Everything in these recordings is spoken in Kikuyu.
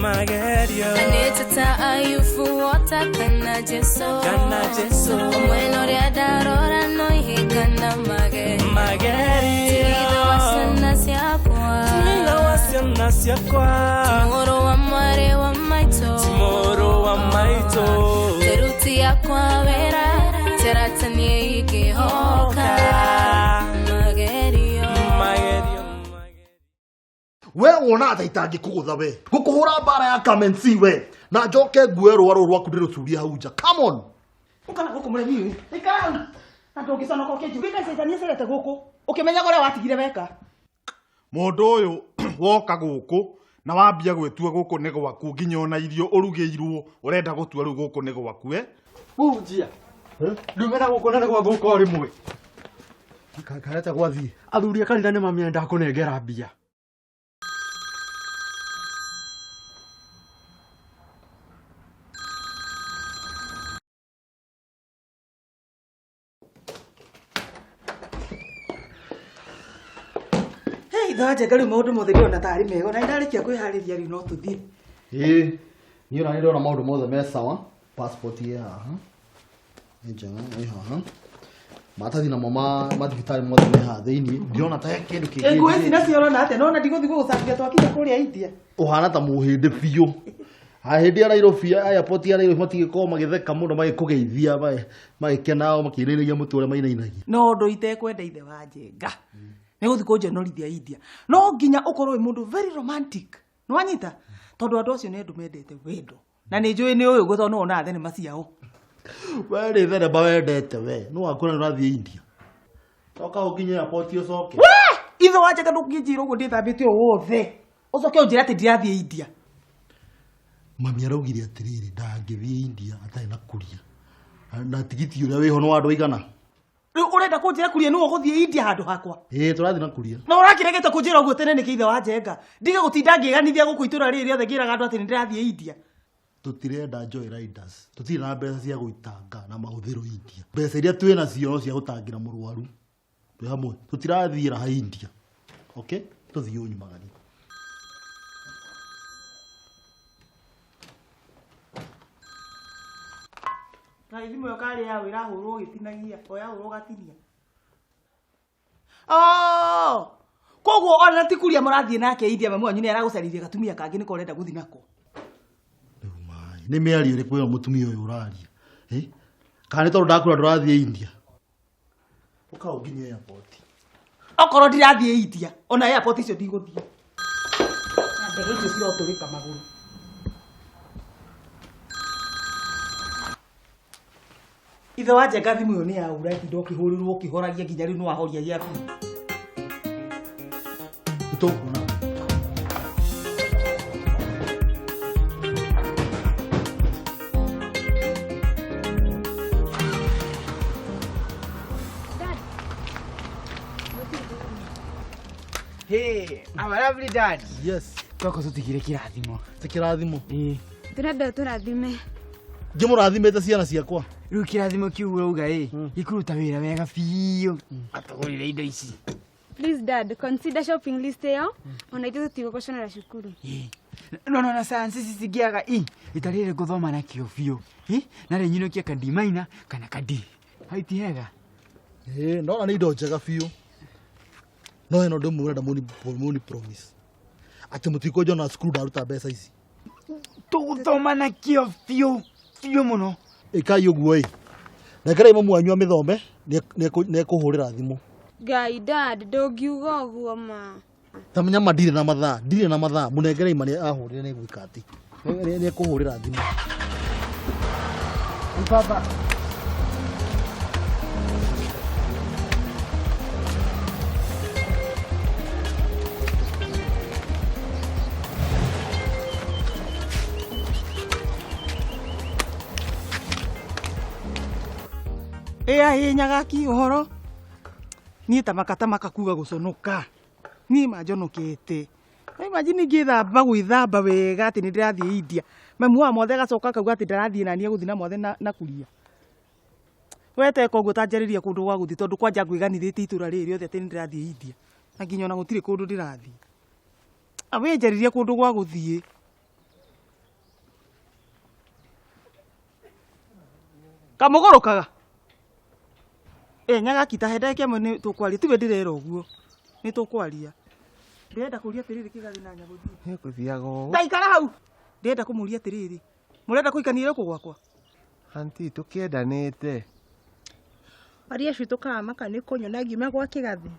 Magerio. Na nĩ ta Ayubu wota kana Jesu. Kana Jesu. Mwena ũrĩa ndarora no ihĩnga na magerio. Magerio. Ti ithe wa ciana ciakwa. Ti ithe wa ciana ciakwa. Ti mũrũ wa mwarĩ wa maitũ. Ti mũrũ wa maitũ. Teruti yakwa wĩra terata niĩ ingĩhoka. Magerio. Magerio. We wona ta itangĩkũgũtha we ngũkũhũra mbara ya come and see we na njoke ngue rũa rũrũ rwaku ndĩrũcurie hau nja. Come on. Ũkana gũkũ mũremi ũyũ. Ikara hau. Na ndũngĩconoka ũkĩnjũria caitani acerete gũkũ. Ũkĩmenyaga ũrĩa watigire weka. Mũndũ ũyũ woka gũkũ na wambia gwĩtua gũkũ nĩ gwaku nginya ona irio ũrugĩirwo ũrenda gũtua rĩu gũkũ nĩ gwaku eh? Munjia. Ndumena gũkũ na nĩ gwathũka o rĩmwe. Kareta gwathiĩ. Athuri a kanitha nĩ mamĩenda kũnengera mbia. Hey, ithe wa Njenga rĩu maũndũ mothe ndĩrona tarĩ mega na nĩndarĩkia kwĩharĩria rĩu no tũthiĩ. Ĩĩ niĩ ona nĩndĩrona maũndũ mothe me sawa. Passport ĩ haha nĩ njega ĩ haha maratathi namo ma mathibitarĩ mothe me haha thĩiniĩ ndirona ta he kĩndũ kĩngĩ. Nguo ici nacio ũrona atĩa? Nĩwona ndigũthiĩ gũgũcambia twakinya kũrĩa India. Ũhana ta mũhĩndĩ biũ. Hĩndĩ ya Nairobi airport ya Nairobi matigĩkorwo magĩtheka mũno magĩkũgeithia magĩkena makĩinainagia mũtwe ũrĩa mainainagia. No ũndũ itekwenda ithe wa Njenga nĩ gũthiĩ kũnjonorithia India. No nginya ũkorwo wĩ mũndũ very romantic. Nĩwanyita? Tondũ andũ acio nĩ andũ mendete wendo. Na nĩ njũĩ nĩ ũĩ ũguo tondũ nĩwonaga thenema ciao. We rĩ thenema wendete we no wakwĩra nĩ ũrathiĩ India. Coka ũkinye airport ũcoke. We! Ithe wa Njenga ndũngĩnjĩra ũguo ndĩthambĩte ũũ wothe. Ũcoke ũnjĩre atĩ ndirathiĩ India. Mami araugire atĩrĩrĩ ndangĩthiĩ India atarĩ na kuria. Na tigiti ũrĩa wĩho nĩ wa andũ aigana? Rĩu ũrenda kũnjĩra kuria nĩwe ũgũthiĩ India handũ hakwa? Ĩĩ tũrathiĩ na kuria. Na ũrakĩregete kũnjĩra ũguo tene nĩkĩ ithe wa Njenga? Ndige gũtinda ngĩganithia gũkũ itũra rĩrĩ rĩothe ngĩraga andũ atĩ nĩndĩrathiĩ India. Tũtirenda Joy Riders. Tũtirĩ na mbeca cia gũitanga na mahũthĩro India. Mbeca iria twĩ nacio no cia gũtangĩra mũrwaru. Twĩ hamwe. Tũtirathiĩ raha India. Okay? Tũthiĩ ũnyumagari. Kaĩ thimũ ĩyo karĩ yaũ ĩrahũrwo ũgĩtinagia, o yahũrwo ũgatinia. Oh! Koguo ona ti kuria mũrathiĩ nake India mamu wanyu nĩ aragũcarĩria gatumia kangĩ nĩko ũrenda gũthiĩ nako. Nĩ mĩario ĩrĩkũ ĩyo mũtumia ũyũ ũraria? Eh? Kana nĩ tondũ ndakwĩra ndũrathiĩ India? Ũka ũnginye airport. Okorwo ndirathiĩ India, ona airport icio ndigũthiĩ. Na ndege icio cirotũrĩka magũrũ. Ithe wa Njenga thimũ ĩyo nĩ yaura ĩtinda ũkĩhũrĩrwo ũkĩhoragia nginya rĩu nĩwahoria gĩaku. Nĩtũkuona. Hey, our lovely dad. Yes. Twako tũtigire kĩrathimo. Ti kĩrathimo. Ĩĩ. Ndĩrenda ũtũrathime. Ngĩmũrathimĩte ciana ciakwa. Rĩu kĩrathimo kĩu ũrauga ĩ, gĩkũruta wĩra wega biũ. Atũgũrĩre indo ici. Please dad, consider shopping list ĩyo ona ithuĩ tũtigũgũconera cukuru. No no na science ici cingĩaga i, rita rĩrĩ ngũthoma na kĩo biũ. Ĩ, na rĩnyinũkie ka D minor kana ka D. Hau ti hega? Ĩĩ, ndona nĩ indo njega biũ. No hena ũndũ ũmwe ũrenda mũni promise. Atĩ mũtikũnjona cukuru ndaruta mbeca ici. Tũgũthoma na kĩo biũ, biũ mũno. Ĩkai ũguo ĩ. Rekerai mamu wanyu amĩthome, nĩekũhũrĩra thimũ. Ngai dad, ndũngiuga ũguo ma. Ta nyama ndirĩ na mathaa, ndirĩ na mathaa. Mũnengerei ma ahũrĩre nĩegwĩka atĩ. Nĩekũhũrĩra thimũ. Baba. Ĩa ĩ Nyagaki ũhoro. Niĩ ta maka ta maka kuga gũconoka. Niĩ ma njonokete. Na imagine ngĩthamba gwĩthamba wega atĩ nĩndĩrathiĩ India. Mamu wa mwathe agacoka akauga atĩ ndarathiĩ na niĩ egũthiĩ na mwathe na kuria. We teka ũguo ta njarĩria kũndũ gwa gũthiĩ tondũ kwanja ngwĩganithĩtie itũra rĩrĩ rĩothe atĩ nĩndĩrathiĩ India. Na nginya ona gũtirĩ kũndũ ndĩrathiĩ. We njarĩria kũndũ gwa gũthiĩ. Kamũgũrũkaga. Ĩ Nyagaki ta he ndagĩka ĩmwe nĩ tũkwaria tiwe ndĩrera ũguo. Nĩ tũkwaria. Ndĩrenda kũria atĩrĩrĩ kĩgathĩ na Nyagũthiĩ. Gũthiaga ũũ. Ta ikara hau. Ndĩrenda kũmũria atĩrĩrĩ. Mũrenda kũikania gũkũ gwakwa? Anti tũkĩendanĩte. Aria acio tũkamaka nĩ kũnyona ngiuma gwa kĩgathĩ.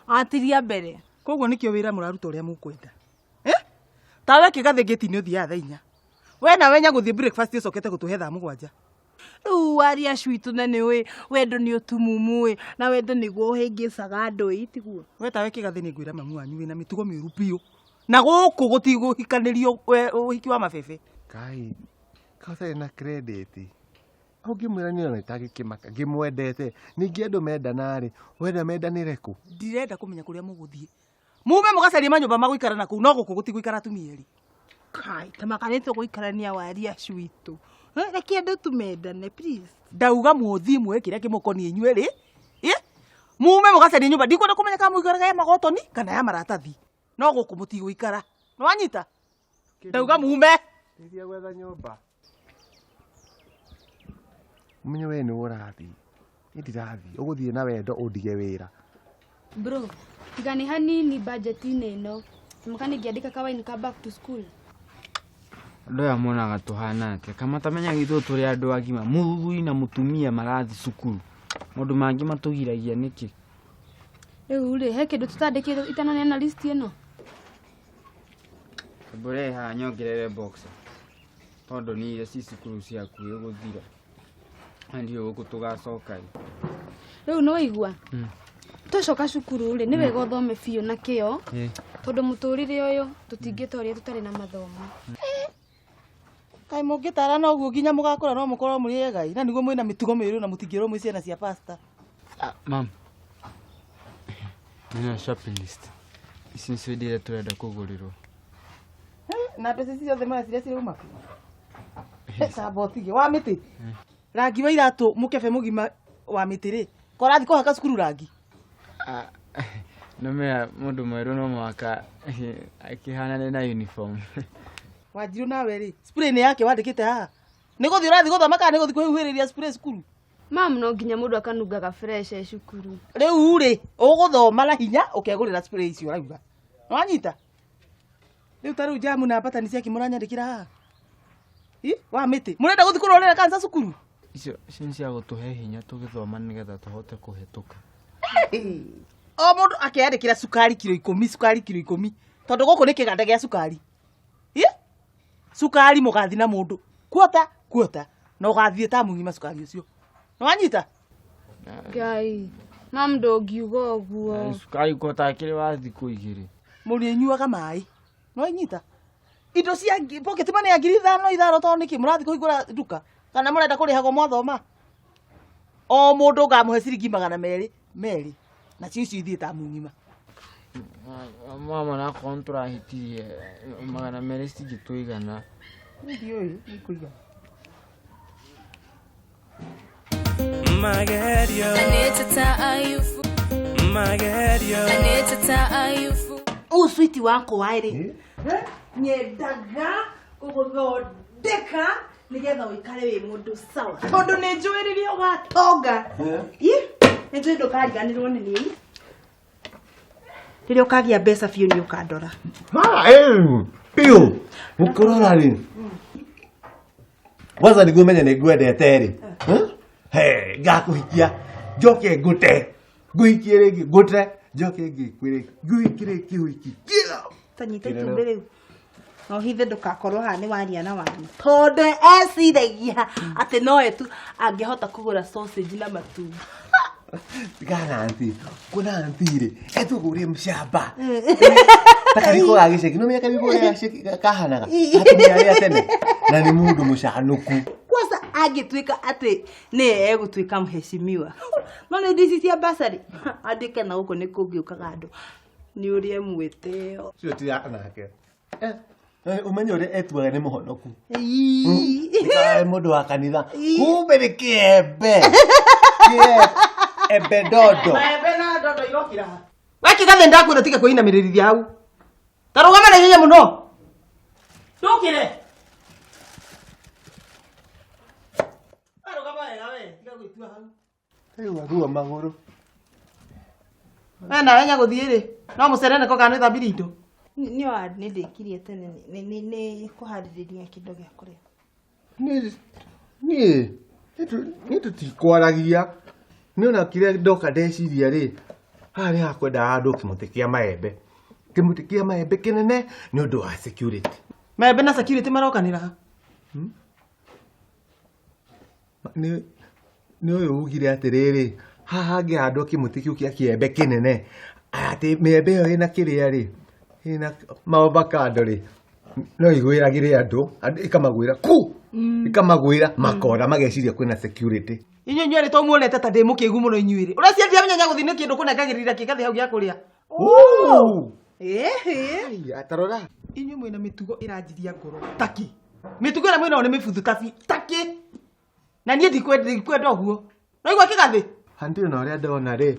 Atiria mbere. Koguo nĩkĩo wĩra mũraruta ũrĩa mũkwenda. Eh? Tawe kĩgathĩ ngĩti-inĩ ũthiaga thaa inya. We nawe Nyagũthiĩ breakfast ũcokete gũtũhe thaa mũgwanja. Rĩu aria acio itũ na nĩ ũĩ wendo nĩ ũtumumu ĩ na wendo nĩguo ũhĩngĩcaga andũ ĩ tiguo. We tawe kĩgathĩ nĩ ngwĩra mamu wanyu wĩna mĩtugo mĩũru biũ. Na gũkũ gũtigũhikanĩrio ũhiki wa mabebe. Kai, ka ũtarĩ na credit. Ũngĩmwĩra niĩ ona itangĩkĩmaka ngĩmwendete. Ningĩ andũ mendana rĩ, wenda mendanĩre kũ? Ndirenda kũmenya kũrĩa mũgũthiĩ. Mume mũgacarie manyũmba ma gũikara na kũu no gũkũ gũtigũikara atumia erĩ. Kai, ta maka nĩ tũgũikarania waria acio itũ. Reke andũ tumendane please. Ndauga mũthiĩ muoe kĩrĩa kĩmũkoniĩ inyuĩ rĩ. Ĩ? Mume mũgacarie nyũmba ndikwenda kũmenya kana mũikaraga ya magotoni kana ya maratathi. No gũkũ mũtigũikara. Nĩwanyita? Ndauga mume. Ndeithia gwetha nyũmba. Ũmenye we nĩ ũrathiĩ. Niĩ ndirathiĩ. Ũgũthiĩ na wendo ũndige wĩra. Bro, tiga nĩ hanini budget-inĩ ĩno. Tamaka nĩngĩandĩka kawaini ka back to school. Andũ aya monaga tũhana atĩa kana matamenyaga ithuĩ tũrĩ andũ agima mũthuri na mũtumia marathiĩ cukuru maũndũ mangĩ matũgiragia nĩkĩ? Rĩu rĩ, he kĩndũ tũtandĩkĩtwo itananeana list ĩno? Mbũre haha nyongerere boxer tondũ nĩ iria ci cukuru ciakuhĩ gũthira na ndiũĩ gũkũ tũgacoka rĩ. Rĩu nĩ waigua? Twacoka cukuru rĩ, nĩ wega ũthome biũ na kĩo tondũ mũtũrĩre ũyũ tũtingĩtoria tũtarĩ na mathomo. Kaĩ mũngĩtarana ũguo nginya mũgakũra no mũkorwo mũrĩ egai na nĩguo mwĩna mĩtugo mĩũru na mũtingĩrwo mwĩ ciana cia pastor. Mam, nina shopping list. Ici nĩcio indo iria tũrenda kũgũrĩrwo. Na mbeca ici ciothe mũraciria cirauma kũ? Tamba ũtige wa mĩtĩ. Rangi wa iratũ mũkebe mũgima wa mĩtĩ rĩ, ko ũrathiĩ kũhaka cukuru rangi? Nĩmenya mũndũ mwerũ no mũhaka akĩhanane na uniform. Wanjirũ nawe rĩ, spray nĩ yake wandĩkĩte haha. Nĩ gũthiĩ ũrathiĩ gũthoma kana nĩ gũthiĩ kwĩhuhĩrĩria spray cukuru? Mam, no nginya mũndũ akanungaga fresh e cukuru. Rĩu rĩ, ũgũthoma na hinya ũkegũrĩra spray icio ũrauga. Nĩwanyita? Rĩu ta rĩu jamu na mbatani ciake mũranyandĩkĩra haha. Ĩ, wa mĩtĩ. Mũrenda gũthiĩ kũrwarĩra cancer cukuru? Icio icio nĩ cia gũtũhe hinya tũgĩthoma nĩgetha tũhote kũhĩtũka. O mũndũ akeyandĩkĩra cukari kiro ikũmi, cukari kiro ikũmi. Tondũ gũkũ nĩ kĩganda gĩa cukari. Ĩ? Cukari mũgathi na mũndũ. Kuota, kuota. Na ũgathiĩ ta mũgima cukari ũcio. Nĩwanyita? Ngai, mam ndũngiuga ũguo. Cukari kuota akĩrĩ wa thikũ igĩrĩ. Mũrĩnyuaga maĩ. Nĩwanyita? Indo cia pocket money ya ngiri ithano ithano tondũ nĩkĩ mũrathiĩ kũhingũra nduka? Kana mũrenda kũrĩhagwo mwathoma? O mũndũ ngamũhe ciringi magana merĩ, merĩ. Nacio icio ithiĩ ta mũng'ima. Mama nakorwo nĩtũrahĩtirie magana merĩ citingĩtũigana. Ndiũĩ, nĩikũigana. Magerio. Aneteta ayufu. Magerio. Aneteta ayufu. Ũũ sweet wakwa rĩ, nyendaga gũgũthondeka nĩgetha ũikare wĩ mũndũ sawa tondũ nĩ njũĩ rĩrĩa ũgatonga. Ĩ, nĩ njũĩ ndũkariganĩrwo nĩ niĩ. Rĩrĩa ũkagĩa mbeca biũ nĩ ũkandora. Biũ gũkũrora rĩ kwanza nĩguo menye nĩ ngwendete rĩ he ngakũhikia njoke ngũte ngũhikie rĩngĩ ngũte njoke ngĩkwĩre ngũhikire kĩhiki kĩra Ta nyita itumbĩ rĩu na ũhithe ndũkakorwo haha nĩ waria na wani tondũ eciragia atĩ nowe tu angĩhota kũgũra sausage na matumbĩ. Tigana anti kuna anti rĩ etũgũrie mshamba ta kariko ga gĩceki nĩũmenye kariko ga gĩceki kahanaga atumia arĩa tene na nĩ mũndũ mũcanũku. Kwanza angĩtuĩka atĩ nĩye egũtuĩka mheshimiwa no nĩ indo ici cia basarĩ andĩke na gũkũ nĩ kũngĩũkaga andũ nĩ ũrĩa mwĩtĩo. Ũcio ti nake ũmenye ũrĩa etuaga nĩ mũhonoku mũndũ wa kanitha kumbe nĩ kĩembe embe dodo. Maembe na dodo irokira ha. We kĩgathĩ ndakwĩra tiga kwĩinamĩrĩrithia hau. Ta rũgama na ihenya mũno. Ndũkĩre. Rũgama wega. Ũgĩtua hau. Rĩu ruo magũrũ. We nawe nyagũthiĩ rĩ, no mũcere nĩko kana nĩ thambirie indo? Nĩ wa nĩ ndĩkirie tene nĩ kũharĩrĩria kĩndũ gĩa kũrĩa. Niĩ niĩ tũtikwaragia. Nĩ ona kĩrĩa ndoka ndeciria rĩ, haha nĩ hakwenda handũ kĩmũtĩ kĩa maembe. Kĩmũtĩ kĩa maembe kĩnene nĩ ũndũ wa security. Maembe na security marokanĩra ha? Nĩ ũyũ ugire atĩrĩrĩ, haha hangĩhandwo kĩmũtĩ kĩu kĩa kĩembe kĩnene, atĩ mĩembe ĩyo ĩna kĩrĩa rĩ, ĩna maovacado rĩ, no ĩgwĩragĩre andũ, ĩkamagwĩra ku, ĩkamagwĩra makora mageciria kwĩna security. Inyuĩ inyuerĩ to muonete ta ndĩ mũkĩgu mũno inyuĩrĩ. Ũreciria ndiramenya nyagũthiĩ nĩ kĩndũ kũnengagĩrĩra kĩgathĩ hau gĩa kũrĩa. Ĩhĩ. Tarora. Inyuĩ mwĩna mĩtugo ĩranjiria ngoro taki. Mĩtugo ĩrĩa mwĩnayo nĩ mĩbuthu tabi taki. Na niĩ ndikwenda ũguo. Waigua kĩgathĩ? Aunty ona ũrĩa ndona rĩ,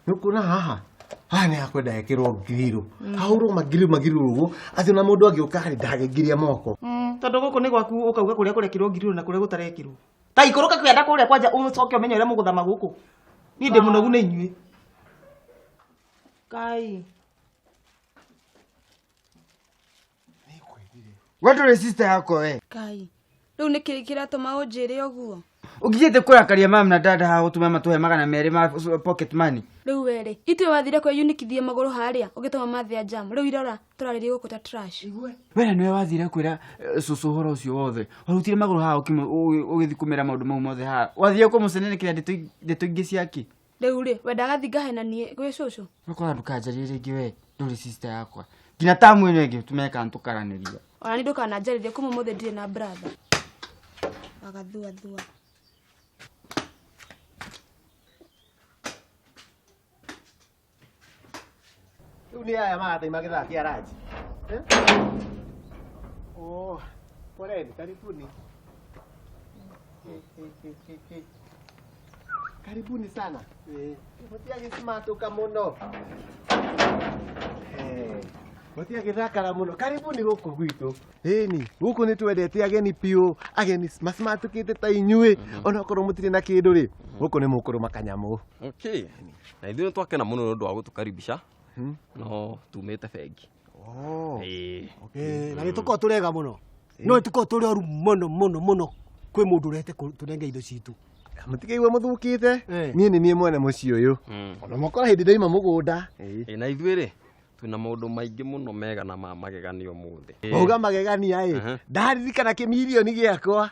nĩ ũkuona haha? Haha nĩ hakwenda hekĩrwo ngiriru. Hahũrwo mangiriru mangiriru ũguo, atĩ ona mũndũ angĩũka rĩ, ndangĩngiria moko. Tondũ gũkũ nĩ gwaku ũkauga kũrĩa kũrekĩrwo ngiriru na kũrĩa gũtarekĩrwo. Ta ikũrũka kĩanda kũrĩa kwanja ũcoke ũmenye ũrĩa mũgũthama gũkũ. Niĩ ndĩ mũnogu nĩ inyuĩ. Ngai. We ndũrĩ sister yakwa we. Ngai. Rĩu nĩ kĩĩ kĩratũma ũnjĩre ũguo? Ũnginyĩte kũrakaria mama na dada haha gũtũma matũhe 200 ma pocket money. Rĩu werĩ, ithuĩ wathire kwĩyunikithia magũrũ harĩa ũgĩtũma mathĩa jam. Rĩu irora tũrarĩria gũkũ ta trash. We na nĩwe wathire kwĩra cũcũ ũhoro ũcio wothe. Warutire magũrũ haha ũgĩthiĩ kũmĩra maũndũ mau mothe haha. Wathire kũmũcenenekera ndeto ingĩ ciake. Rĩu rĩ, wendaga thiĩ ngahenanie gwĩ cũcũ? Ũkora ndũkanjarie rĩngĩ we, ndũrĩ sister yakwa. Nginya tamu ĩno ĩngĩ tũmeka nĩtũkaranĩria. Ona niĩ ndũkananjarĩrie kuma ũmũthĩ ndirĩ na brother. Agathuathua. Rĩu nĩ aya marataima gĩthaa kĩa ranji. Oh, poleni, karibuni. Karibuni sana. Mũtiagĩcimatuka mũno. Mũtiagĩthakara mũno. Karibuni gũkũ gwitũ. Ĩni, gũkũ nĩ twendete ageni biũ, ageni macimatũkĩte ta inyuĩ, onokorwo mũtirĩ na kĩndũ rĩ, gũkũ nĩ mũkũrũma kanyamũ. Okay. Na ithuĩ nĩ twakena mũno nĩ ũndũ wa gũtũkaribisha. No tumĩte bengi. Na nĩ tũkoragwo tũrega mũno. No tũkoragwo tũrĩ oru mũno mũno mũno kwĩ mũndũ ũrehete tũnenge indo citũ. Mũtikaigua mũthũkĩte? Niĩ nĩ niĩ mwene mũciĩ ũyũ. Ona mũkora hĩndĩ ndaima mũgũnda. Na ithuĩ rĩ, twĩna maũndũ maingĩ mũno mega na ma magegania ũmũthĩ. Wauga magegania ĩ, ndaririkana kĩmirioni gĩakwa.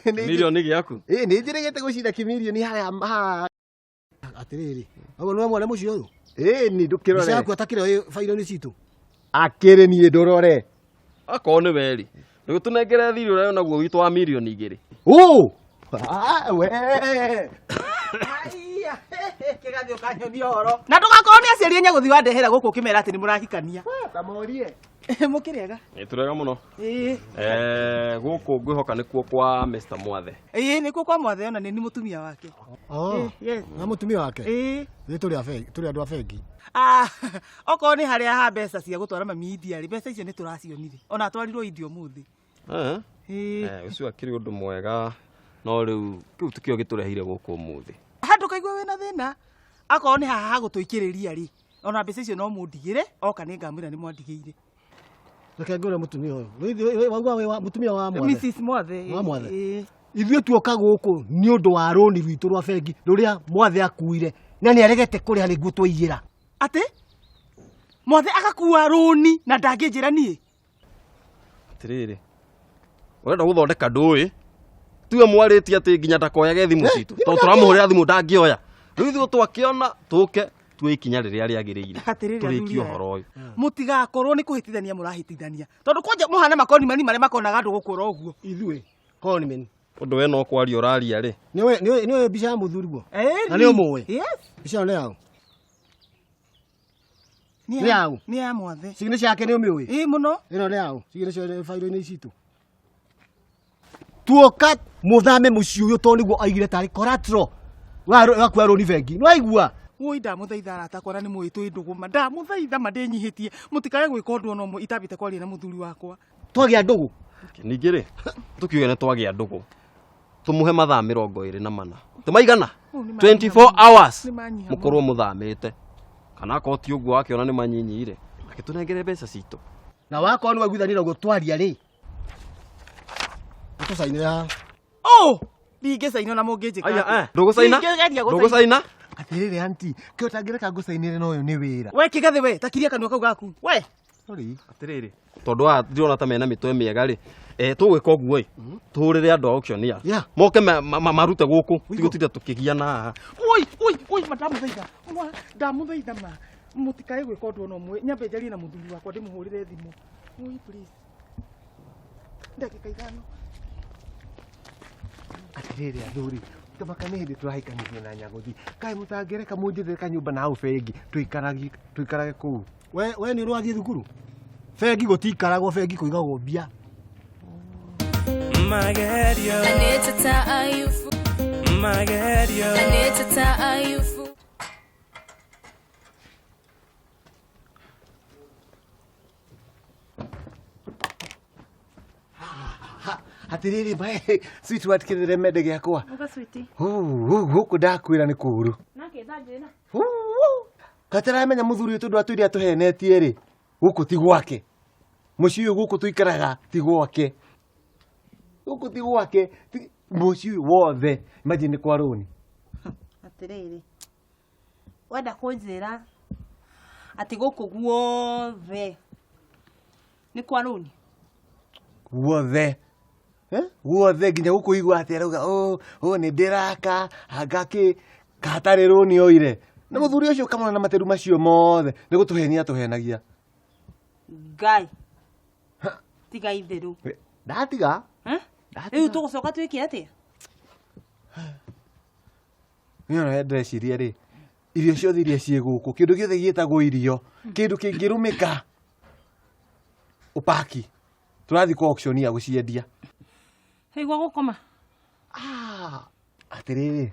Kĩmirioni gĩaku? Ĩ, nĩ njĩrĩgĩte gũcinda kĩmirioni harĩa haha. Atĩrĩrĩ, ũguo nĩwe mwene mũciĩ ũyũ? Ĩ, nĩ ndũkĩrore. Mbica yaku atakĩrĩ ĩ bairo-inĩ citũ. Akĩrĩ niĩ ndũrore. Akorwo nĩ we rĩ, nĩ ũtũnengere thirĩ ũrĩa naguo witũ wa mirioni 2. Ũ! We! Kĩgathĩ ũkanyonia ũhoro. Na ndũgakorwo nĩ aciari a nyagũthiĩ wandehera gũkũ ũkĩmera atĩ nĩ mũrahikania. Ta morie. Mũkĩrĩega? Ĩ, tũrĩega mũno. Ĩ. Gũkũ ngwĩhoka nĩkuo kwa Mr. Mwathe. Ĩ, nĩkuo kwa Mwathe ona nĩ mũtumia wake. Yes. Na mũtumia wake? Ĩ. Nĩ tũrĩ a bengi, tũrĩ andũ a bengi. Okorwo nĩ harĩa ha mbeca cia gũtwara mami India rĩ, mbeca icio nĩ tũracionire. Ona atwarirwo India ũmũthĩ. Ũcio akĩrĩ ũndũ mwega, no rĩu kĩu tikĩo gĩtũrehire gũkũ ũmũthĩ. Handũ kaigua wĩna thĩna, akorwo nĩ haha hagũtũikĩrĩria rĩ, ona mbeca icio no mũndigĩre, oka nĩ ngamwĩra nĩ mwandigĩire. Reke ngwĩre mũtumia ũyũ. Wauga wĩ mũtumia wa Mwathe? Mrs. Mwathe. Wa Mwathe. Ithuĩ tuoka gũkũ nĩ ũndũ wa rũni rwitũ rwa bengi rũrĩa Mwathe akuire na nĩ aregete kũrĩha nĩguo twaiyĩra. Atĩ? Mwathe agakua rũni na ndangĩnjĩra niĩ? Atĩrĩrĩ, ũrenda gũthondeka ndũĩ? Tiwe mwarĩtie atĩ nginya ndakoyage thimũ citũ, tondũ tũramũhũrĩra thimũ ndangĩoya. Rĩu ithuĩ twakĩona tũke tuoe ikinya rĩrĩa rĩagĩrĩire. Atĩrĩrĩ, Tũrĩkie athuri aya. ũhoro ũyũ. Mũtigakorwo nĩ kũhĩtithania mũrahĩtithania. Tondũ kwanja mũhana makonimani marĩa makonaga andũ gũkũ oro ũguo. Ithuĩ conman. Ũndũ we no kwaria ũraria rĩ. Nĩwe mbica ya mũthuriguo? Na nĩ ũmũĩ? Yes. Mbica ĩyo nĩ yaũ? Nĩ Nĩ yaũ? Nĩ ya Mwathe. Cigĩ ciake nĩ ũmĩũĩ? Ĩ mũno. Ĩno nĩ yaũ? Cigĩ cio bairo-inĩ citũ. Tuoka mũthame mũciĩ ũyũ tondũ nĩguo aigire tarĩ collateral wakua rũni bengi. Nĩ waigua? Woi ndamũthaitha arata akwa na nĩ mũĩ twĩ ndũgũ ma ndamũthaitha ma ndĩnyihĩtie mũtikae gwĩka ũndũ ona ũmwe itambĩte kwaria na mũthuri wakwa. Twagĩa ndũgũ? Ningĩ rĩ, tũkiuge nĩ twagĩa ndũgũ. Tumuhe mathaa 24. Tumaigana? 24 hours. Nĩ manyiha. Mukorwo muthamite. Kana akorwo ti ũguo akiona nĩ manyinyi-rĩ, agĩtũnengere mbeca citũ. Na wakorwo nĩ waiguithanire ũguo twaria rĩ, tũcainĩre haha. Oh, ndingĩcaina ona mũngĩnjĩka. Aya, Atĩa. eh, ndũgũcaina? Ndingĩgeria gũcaina. Ndũgũcaina? Atĩrĩrĩ anti, kĩ ũtangĩreka ngũcainĩre na ũyũ nĩ wĩra. We kĩgathĩ we, takiria kanua kau gaku. We. Sorry. Atĩrĩrĩ, tondũ haha ndirona ta mena mĩtwe mĩega rĩ, tũgwĩka ũguo ĩ, tũhũrĩre andũ a auctioneer. Yeah. Moke marute gũkũ, tigũtinda tũkĩgiana haha. Oi, oi, oi, ma ndamũthaitha. Ma ndamũthaitha ma. Mũtikae gwĩka ũndũ ona ũmwe. Nyambe njarie na mũthuri wakwa ndĩmũhũrĩre thimũ. Oi, please. Ndagĩka 5. Atĩrĩrĩ athuri, tamaka nĩ hĩndĩ tũrahikanirie na Nyagũthi. Kaĩ mũtangĩreka mũnjĩthĩre kanyũmba na hau bengi, tũikarage kũu. We nĩ ũrathiĩ thukuru? Bengi gũtiikaragwo, bengi kũigagwo mbia. Magerio. Anetata ayufu. Magerio. Anetata ayufu. Atĩrĩrĩ mae, sweetheart kĩrĩre mende gĩakwa. Uga sweetie. Gũkũ ndakwĩra nĩ kũũru. Nake thanjĩra. Kataramenya mũthuri ũyũ tondũ atwĩre atũhenetie rĩ, gũkũ ti gwake. Mũciĩ ũyũ gũkũ tũikaraga ti gwake. Gũkũ ti gwake, mũciĩ ũyũ wothe, imagine nĩ kwa rũni. Atĩrĩrĩ. Wenda kũnjĩra atĩ gũkũ guothe nĩ kwa rũni? Guothe. Guothe nginya gũkũ igua atĩ arauga, oh, nĩ ndĩraka, anga kĩ, katarĩ rũni oire. Na mũthuri ũcio ũkamona na materu macio mothe, nĩ gũtũhenia atũhenagia. Ngai. Tiga itherũ. Ndatiga. Rĩu tũgũcoka twĩke atĩa? Niĩ ona ndĩreciria rĩ, irio ciothe iria ciĩ gũkũ, kĩndũ gĩothe gĩtagwo irio, kĩndũ kĩngĩrũmĩka, ũpaki. Tũrathiĩ kwa auctioneer gũciendia. Waigua gũkoma? Atĩrĩrĩ,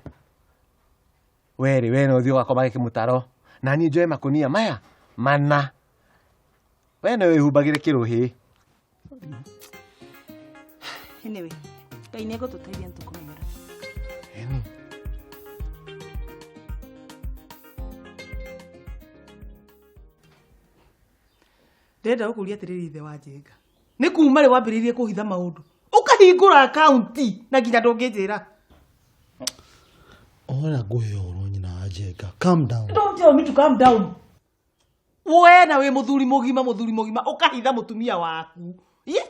we rĩ, we no ũthiĩ ũgakomage kĩmũtaro, na niĩ njoe makũnia maya mana. We no wĩhumbagĩre kĩrũhĩ. Anyway, Ngai nĩ egũtũteithia nĩ tũkũmenyera. Ĩni. Ndĩrenda gũkũria atĩrĩrĩ ithe wa Njenga. Nĩ kuma rĩ wambĩrĩirie kũhitha maũndũ? Ũkahingũra akaunti na nginya ndũngĩnjĩra. Ora ngũhe ũhoro nyina wa Njenga. Calm down. Don't tell me to calm down. We na wĩ mũthuri mũgima, mũthuri mũgima, ũkahitha mũtumia waku. Ĩ?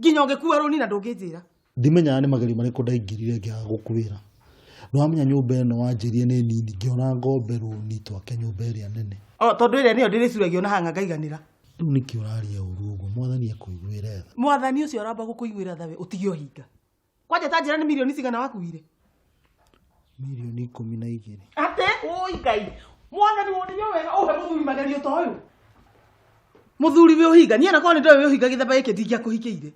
Nginya ũngĩkua rũni na ndũngĩnjĩra. Ndimenyaga nĩ magerio marĩkũ ndaingĩrire ngĩaga gũkwĩra. Nĩwamenya nyũmba ĩno wanjĩrie nĩ nini, ngĩona ngombe rũni twake nyũmba ĩrĩa nene. O, tondũ ĩrĩa nĩyo ndĩrĩcuragia ona haha ngaiganĩra. Rĩu nĩkĩ ũraria ũru ũguo? Mwathani akũiguĩre tha. Mwathani ũcio aramba gũkũiguĩra tha we, ũtige ũhinga. Kwanja ta njĩra nĩ mirioni cigana wakuire? Mirioni 12. Atĩ, ũi Ngai. Mwathani wonire wega ũhe mũthuri magerio ta ũyũ. Mũthuri wĩ ũhinga, niĩ onakorwo nĩ ndoĩ wĩ ũhinga gĩthemba gĩkĩ ndingĩakũhikĩire.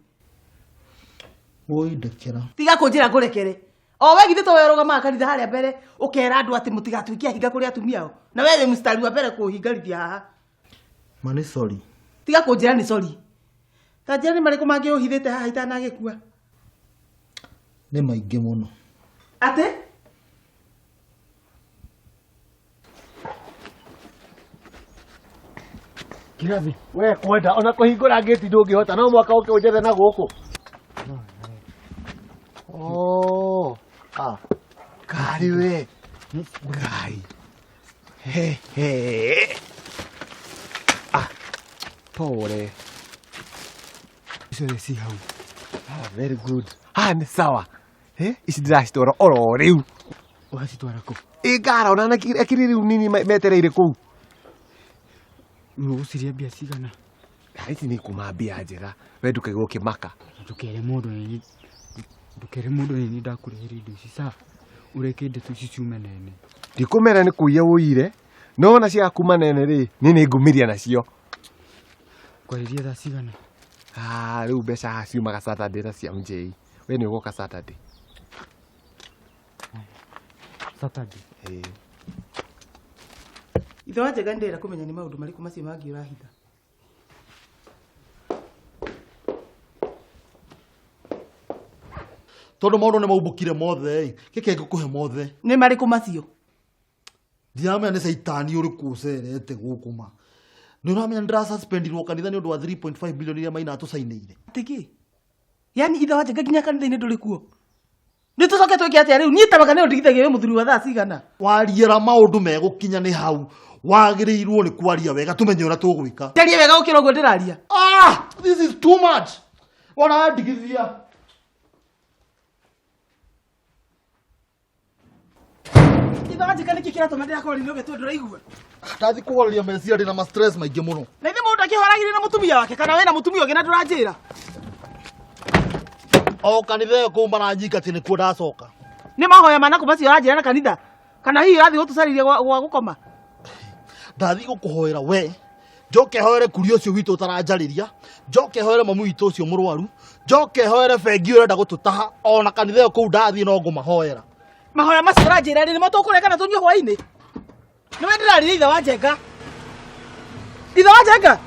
Ũi ndekera. Tiga kũnjĩra ngũrekere. O we githĩ to we ũrũgamaga kanitha harĩa mbere ũkera andũ atĩ mũtigatuĩke ahinga kũrĩ atumia ao. Na we wĩ mũstari wa mbere kũhingarithia haha. Ma nĩ sorry. Tiga kũnjĩra nĩ sorry. Ta njĩra nĩ marĩkũ mangĩ ũhithĩte haha itanagĩkua? Nĩ maingĩ mũno. Atĩ? Kirathi, we kwenda ona kũhingũra ngĩti ndũngĩhota, no mwaka ũke ũnjethe na gũkũ. Oh, karĩ we. Ngai. He he. Pole. Icio nĩ ci hau. Very good. Nĩ sawa. Ici ndĩracitwara oro rĩu. Ũgacitwara kũ? Ĩ ngara ona akiri rĩu nini metereire kũu. Ũgũciria mbia cigana? Ici nĩ kuma mbia njega. We ndũkaigua ũkĩmaka. Ndũkere mũndũ nini. Ndũkere mũndũ nini ndakũrĩhĩra indo ici sawa. Ũreke ndeto ici ciume nene. Ndikũmera nĩ kũiya ũire. No ona cia kuma nene rĩ, niĩ nĩ ngũmĩria nacio. Kwarĩria thaa cigana? Rĩu mbeca haha ciumaga Saturday na cia MJ. We nĩ ũgoka Saturday. Saturday? Ĩĩ. Ithe wa Njenga nĩ ndĩrenda kũmenya nĩ maũndũ marĩkũ macio mangĩ ũrahitha. Tondũ maũndũ nĩ maumbũkire mothe ĩ. Kĩke ngũkũhe mothe. Nĩ marĩkũ macio? Ndiramenya nĩ caitani ũrĩkũ ũcerete gũkũ ma. Nĩ ũramenya nĩ ndĩrasuspendirwo kanitha nĩ ũndũ wa 3.5 billion iria Maina atũcainĩire. Atĩkĩ? Yaani ithe wa Njenga nginya kanitha-inĩ ndũrĩ kuo. Nĩ tũcoke twĩke atĩa rĩu? Niĩ ta maka nĩ ũndigithagia wĩ mũthuri wa thaa cigana? Wariĩra maũndũ megũkinya nĩ hau. Wagĩrĩirwo nĩ kwaria wega tũmenye ũrĩa tũgwĩka. Njarie wega gũkĩra ũguo ndĩraria. Ah, this is too much. Wona ndigithia. Ithe wa Njenga nĩkĩ kĩratũma ndĩrakwarĩria ũgĩtua ndũraigua? Ndathi kũhoreria meciria ndĩna ma stress maingĩ mũno. Na ithe mũndũ akĩhoragĩria na mũtumia wake kana wĩna mũtumia ũngĩ na ndũranjĩra? O kanitha ĩyo kũu maranyinga atĩ nĩkuo ndacoka. Nĩ mahoya manakũ macio ũranjĩra na kanitha? Kana hihi ũrathiĩ gũtũcarĩria gwa gũkoma? Ndathiĩ gũkũhoera we. Njoke hoere kuri ũcio witũ ũtaranjarĩria. Njoke hoere mamu witũ ũcio mũrwaru. Njoke hoere bengi ũrenda gũtũtaha. Ona kanitha ĩyo kũu ndathiĩ no ngũmahoera. Mahoya macio ũranjĩra rĩ nĩmo tũkũrĩa kana tũnyue hwaĩ-inĩ? Nĩwe ndĩrarĩria ithe wa Njenga. Ithe wa Njenga.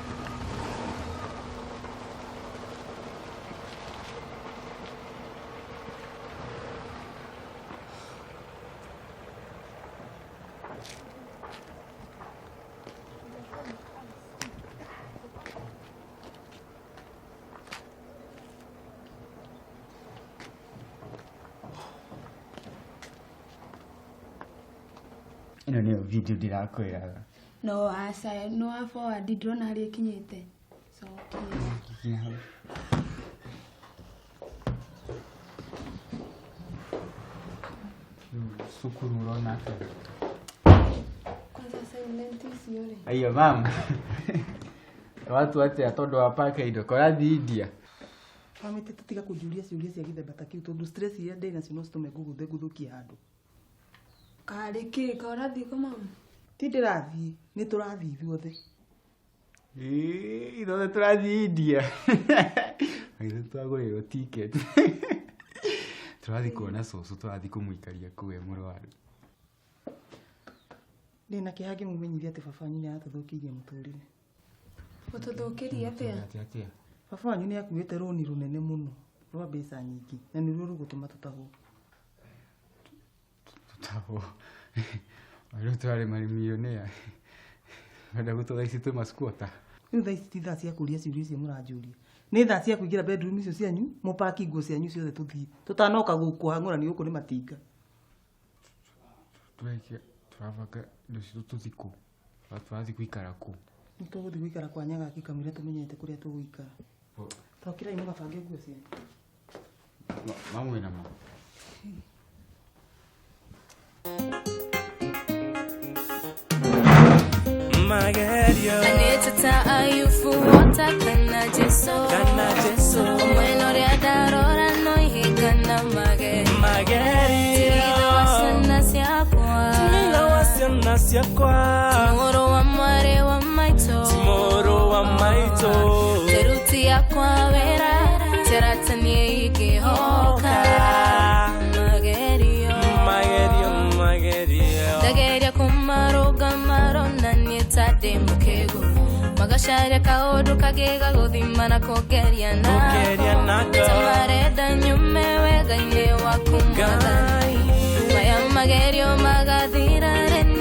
Ĩno nĩyo video ndĩrakwĩraga. No aca no wa forward ndĩrona harĩa ĩkinyĩte. Cokia. Kinya hau. Rĩu cukuru ũrona atĩa? Kwanza assignment icio rĩ. Aiyo mama. Watu atĩa tondũ wa paka indo korathiĩ India? Wamĩte tũtiga kũnjũria ciũria cia gĩthemba ta kĩu tondũ stress iria ndĩ nacio no citũme ngũgũthe ngũthũkie handũ. Karĩ kĩ ka ũrathiĩ kũ mama? Ti ndĩrathiĩ, nĩ tũrathiĩ ithuothe. Ĩĩ, ithuothe tũrathiĩ India. Ithuĩ twagũrĩrwo ticket. Tũrathiĩ kuona cũcũ, tũrathiĩ kũmũikaria kũu e mũrwaru. Ndĩna kĩeha ngĩmũmenyithia atĩ baba wanyu nĩ aratũthũkĩirie mũtũrĩre. Gũtũthũkĩria atĩa? Atĩa? Baba wanyu nĩ akuĩte rũni rũnene mũno rwa mbeca nyingĩ na nĩruo rũgũtũma tũtahwo. Tũtahwo. Rĩu tũrarĩ mamillionaire. Wenda gũtũra thaa ici twĩ masquatter. Rĩu thaa ici ti thaa cia kũria ciũria icio mũranjũria. Nĩ thaa cia kũingĩra bedroom icio cianyu, mũpaki nguo cianyu ciothe tũthiĩ. Tũtanoka gũkũhang'ũrania gũkũ nĩ matinga. Tũreka tũrabanga indo citũ tũthiĩ kũ? Tũrathiĩ gũikara kũ? Nĩ tũgũthiĩ gũikara kwa Nyagaki kamũira tũmenyete kũrĩa tũgũikara. Tokĩrai mũgabange nguo cianyu. Mamu wĩna ma? Magerio. Anĩtĩta Ayubu wota kana Jesu. Kana Jesu. Omwena ũrĩa ndarora no ihinga na magerio. Magerio. Tigitha wa ciana ciakwa. Tigitha wa ciana ciakwa. Mũrũ wa mwarĩ wa maitũ. Mũrũ wa maitũ. Teruti yakwa wĩra. Terata niĩ ingĩhoka. Magerio. Magerio, magerio. Ndageria kũmarũnga marona niĩ ta ndĩ mũkĩgu. Magacaria kaũndũ kangĩ ga gũthima na kũngeria Kũngeria nako. Ta marenda nyume wega-inĩ waku Mwathani. Maya magerio magathira rĩ.